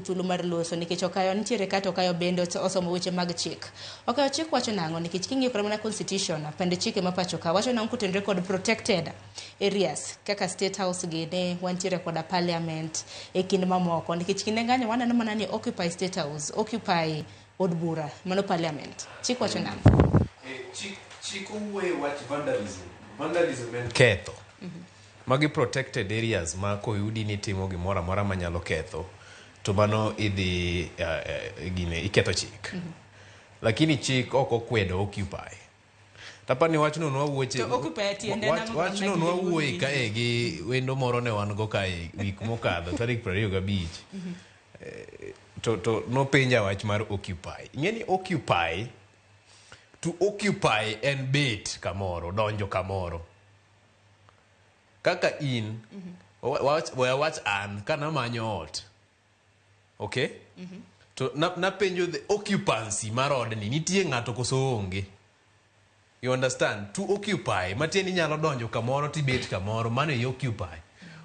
Thuolo mar loso nikech Okayo nitiere ka to Okayo bende osomo weche mag chik. Okayo, chik wacho nang'o? Nikech king'iyo kata mana constitution, pend chike ma pacho ka wacho nang'o kotenore kod protected areas kaka State House gini, wantiere koda Parliament e kind mamoko? Nikech kinde ng'anyo waneno mana ni occupy State House, occupy od bura, mano Parliament. Chik wacho nang'o? Chik owuoye wach vandalism. Vandalism en ketho. Magi protected areas ma koyudi ni timo gimoro amora manyalo ketho, to mano idhi gine iketho chik. Lakini chik ok okwedo occupy. Tapani wachno nwawuoche. To occupy tiende nang'o? Wachno nwawuoye kae gi wendo moro ne wan go kae wik mokadho tarik 25. To nopenja wach mar occupy. Ing'e ni occupy, to occupy en bet kamoro, donjo kamoro. Kaka in, we awach an, kanamanyo ot. Okay? To napenjo the occupancy mar odni, nitie ng'ato koso onge? You understand? To occupy, matiende ni inyalo donjo kamoro tibet kamoro, mano e occupy.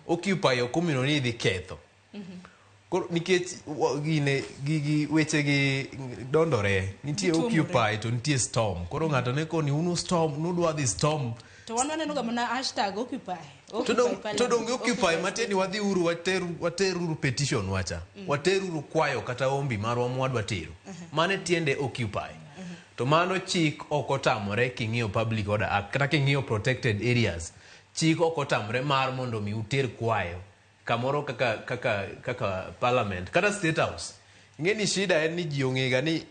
Occupy ok omino ni idhi ketho. Koro nikech gine gigi weche gi dondore, nitie Gituomore. Occupy to nitie storm. Koro ng'ato ne koni unu storm, nudwa dhi storm. To wan waneno ga mana #occupy. To donge occupy matiende ni wadhi uru wateruru petition wacha. Wateruru kwayo kata ombi marwa mwadwa tero. Mano e tiende occupy. To mano chik ok otamore king'iyo Public Order Act kata king'iyo protected areas. Chik ok otamore mar mondo mi uter kwayo kamoro kaka Parliament kata State House. Ing'e ni shida en ni ji ong'ega ni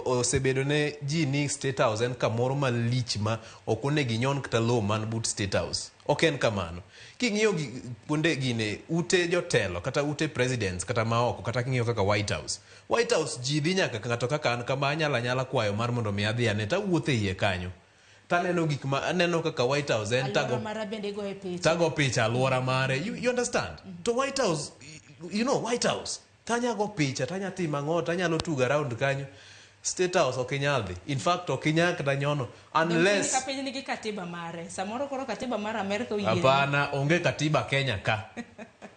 osebedo ne ji ni State House en kamoro malich ma ok onego inyon kata lowo man but State House. Ok en kamano. King'iyo kuonde gine ute jotelo kata ute presidents kata maoko, kata king'iyo kaka White House. White House ji dhi nyaka ng'ato kaka an kama anyalo anyala kwayo mar mondo mi adhi ane tawuotho e iye kanyo. Taneno gik ma aneno kaka White House en Alwora tago mara bende igoye picha. Tago picha alwora mare. You understand? To White House, you know White House, tanya go picha, tanya timo ang'o, tanyalo tugo around kanyo. State House ok inyal dhi. In fact, ok inyal kata nyono unless Ka piny nigi katiba mare. Samoro koro katiba mar Amerka oyie. Hapana, onge katiba Kenya ka.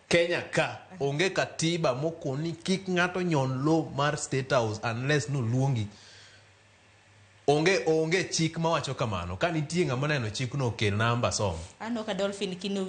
Kenya ka onge katiba mokoni kik ng'ato nyon lo mar State House unless noluongi. Onge chik mawacho kamano. Ka nitie ng'ama oneno chikno, okel namba som. Aneno ka Dolphin kino.